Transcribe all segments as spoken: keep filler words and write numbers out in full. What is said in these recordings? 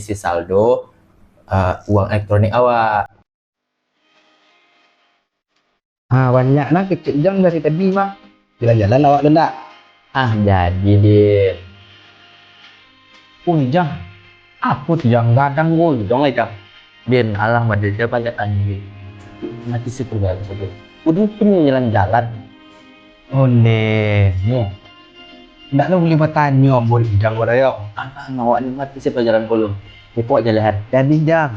isi saldo, eh, uang elektronik awak. Ah, banyak nah kecek Ujang dari tadi mah. Jalan-jalan awak tu ndak? Ah, jadi, Din. Ujang, apo tu, Jang? Gadang godong lai, Jang. Din, alah, mah, Din, sia banyak tanyo, Din. Mati si keluarga tu. Udah pun jalan-jalan. Ondeh, yo. Ndak lo buliah batanyo ambo di Ujang ko, yo. Alah, awak ni mati si pelajaran kolom. Ipok jalehan. Jadi, Jang.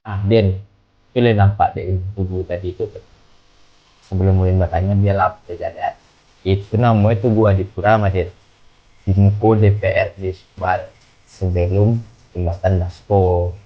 Ah, Din, tu lah nampak dek Tugu tadi tu. Sabalum ulun batanyo, bialah apo tajadi. Itu namonyo Tugu Adipura, mah, Din. Di muko D P R D Sumbar, sabalum jambatan Dasko.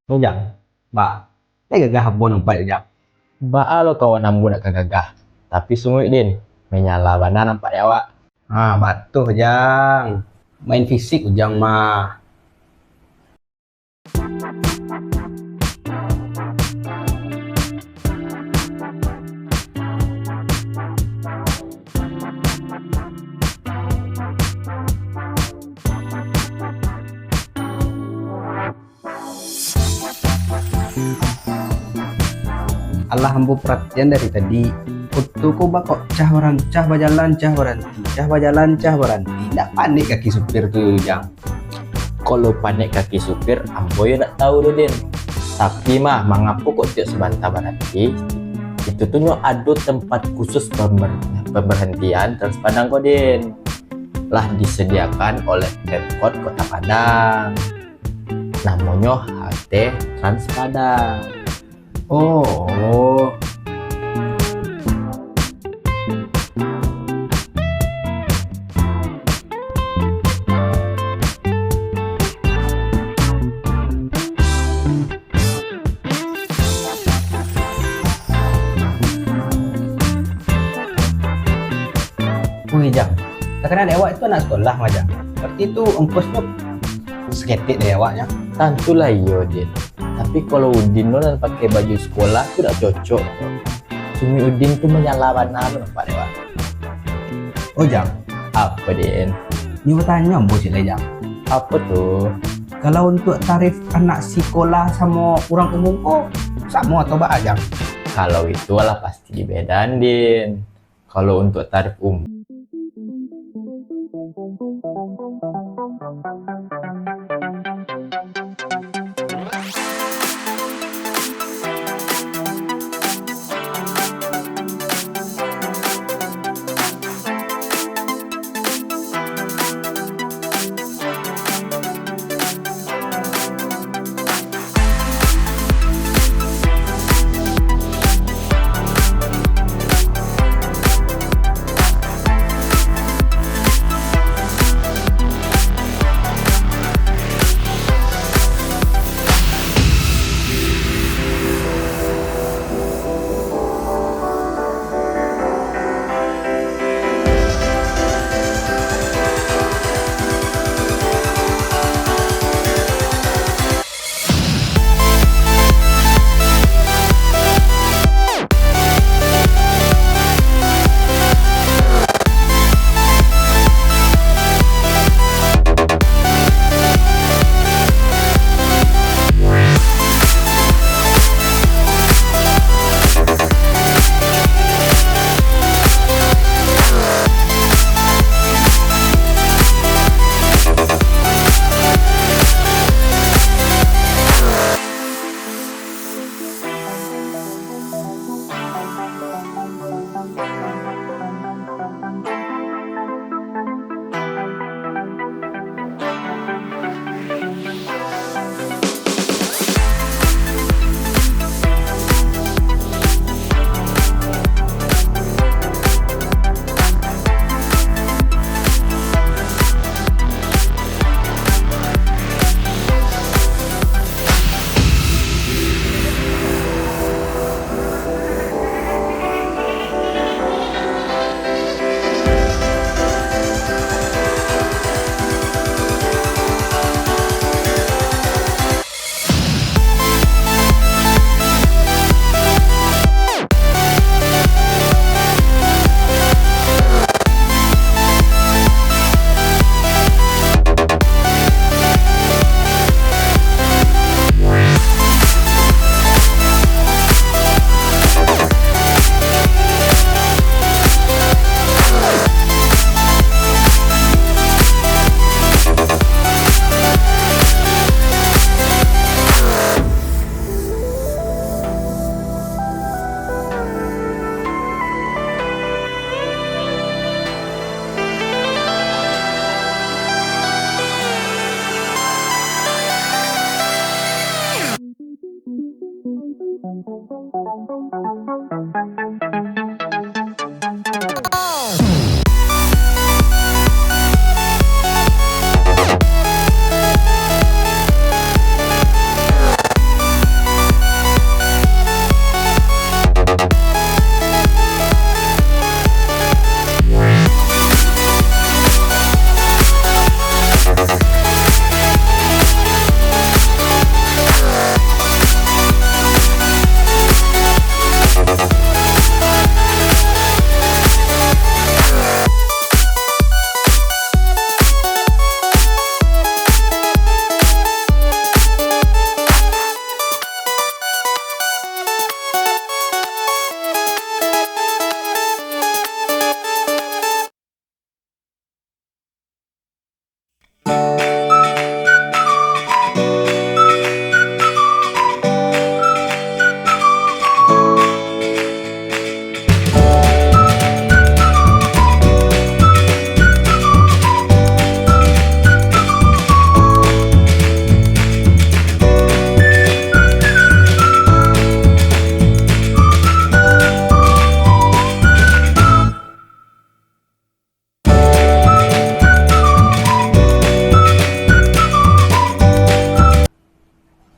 Ujang, ba, lai gagah ambo nampak, Ujang. Baa lo kawan ambo nak ka gagah, tapi sungguah, Din, manyala bana nampak dek awak. Ah, batua, Jang. Main fisik Ujang mah. Alah ambo paratian dari tadi, oto ko bakok cah baran-, cah bajalan, cah baranti, cah bajalan, cah baranti. Ndak panek kaki supir tu, Jang? Kalau panek kaki supir, ambo yo ndak tahu doh, Din. Tapi mah, mangapo kok tiok sabanta baranti? Itu tu nyo ado tempat khusus pember-, pemberhentian Trans Padang ko, Din. Lah disediakan oleh Pemkot Kota Padang. Namonyo halte Trans Padang. Oh. Wih, Jang. Takana dek awak tu anak sekolah mah, Jang. Berarti tu ongkosnyo saketek dari awak, Jang. Tantulah iyo, Din. Tapi kalau Udin lo nan pakai baju sekolah tu dak cocok. Sungguah Udin tu manyala bana lo nampak dek awak. Oh, Jang. Apo, Din? Ni batanyo ambo ciek lai, Jang. Apo tu? Kalau untuak tarif anak sikolah samo urang umum ko, samo atau baa, Jang? Kalau itu alah pasti dibedaan, Din. Kalau untuak tarif umum.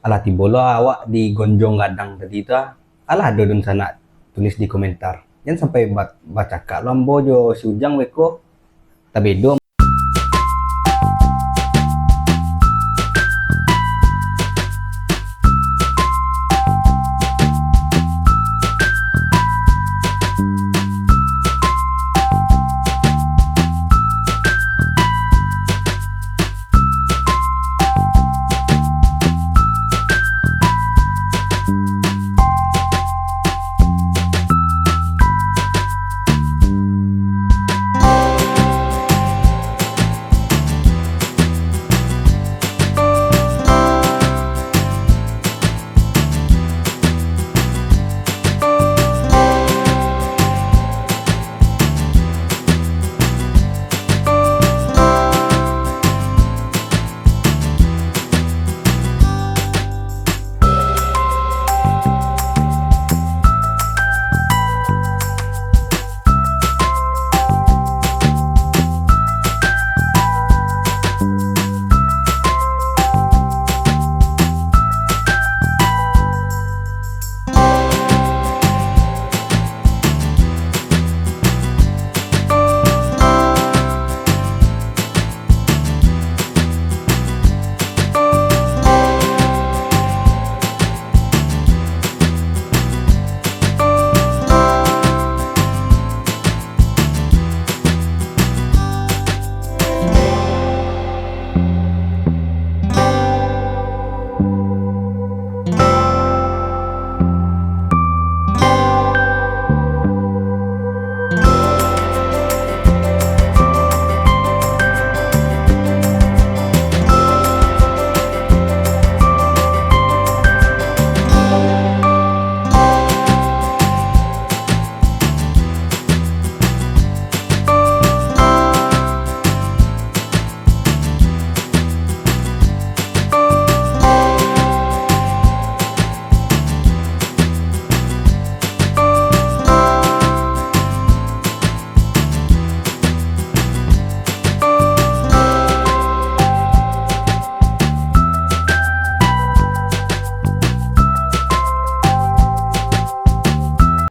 Alah, tibolah awak di gonjong gadang tadi tu, ah. Alah, ado dunsanak tulis di komentar. Jan sampai ba-, bacakak lo ambo jo si Ujang beko. Tabedo